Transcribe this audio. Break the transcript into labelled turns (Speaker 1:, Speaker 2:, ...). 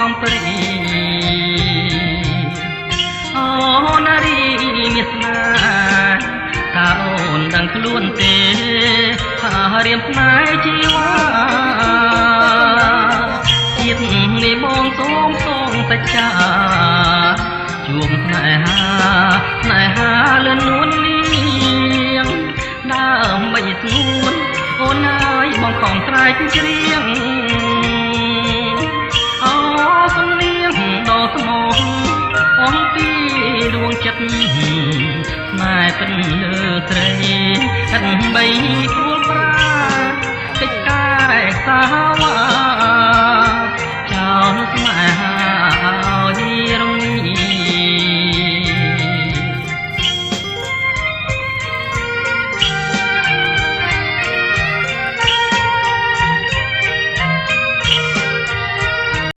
Speaker 1: កំព្រីអូណារីមានស្នេហ៍តើអូនដឹងខ្លួនទេថារៀមស្នេហ៍ជីវ៉ាជាតិនេះបងសូមសងសច្ចាជួបស្នេហាស្នេហាលឿននួនលៀងដើមមិនស្ងួនអូនអើយបងខំស្រែកច្រៀងអូសំនៀងដ៏ស្មោះអំពីដួងចិត្តស្នេហ៍ពិនលើស្រីឥតបីព្រួលប្រាកិច្ចការសាវ៉ាចោលស្នេ